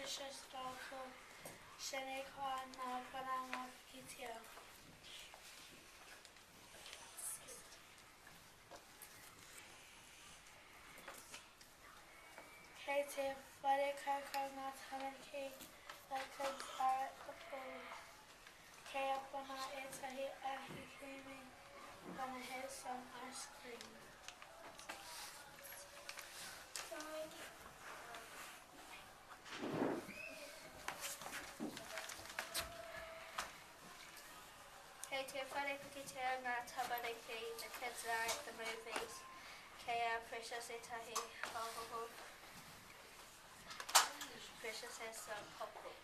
Precious rāua ko Shaniqua nā Pana ngā pikitia. Kei te whare kaukau ngā tamariki, the kids are at the pool. Kei a Pana ētahi ahikirīmi, Pana has some ice cream. Kei te whare pikitia ngā tamariki, the kids are at the movies. Kei a Precious ētahi pāhoho, Precious has some popcorn.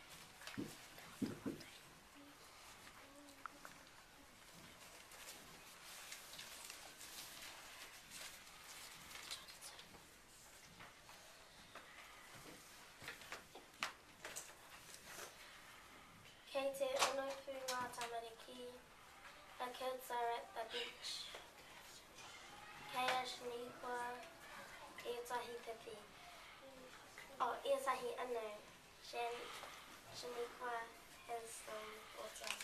Kei te onopū ngā tamariki, The kids are at the beach. Kei a Shaniqua ētahi pipi. Oh, ētahi inu. Shan, Shaniqua has some water.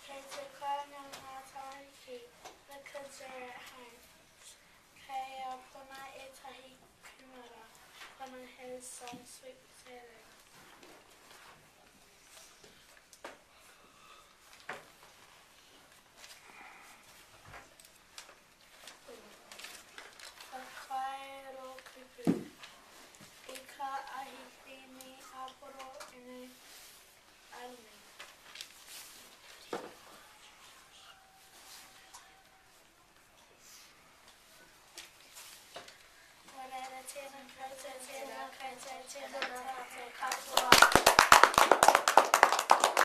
Kei te kāinga ngā tamariki, The kids are at home. Kei a Pona ētahi kūmara, Pona has some sweet potatoes. Whakairo kupu. I ka ahikirīmi āporo inu arumi. Nō reira, tēnā koutou, tēnā koutou, tēnā tātou katoa.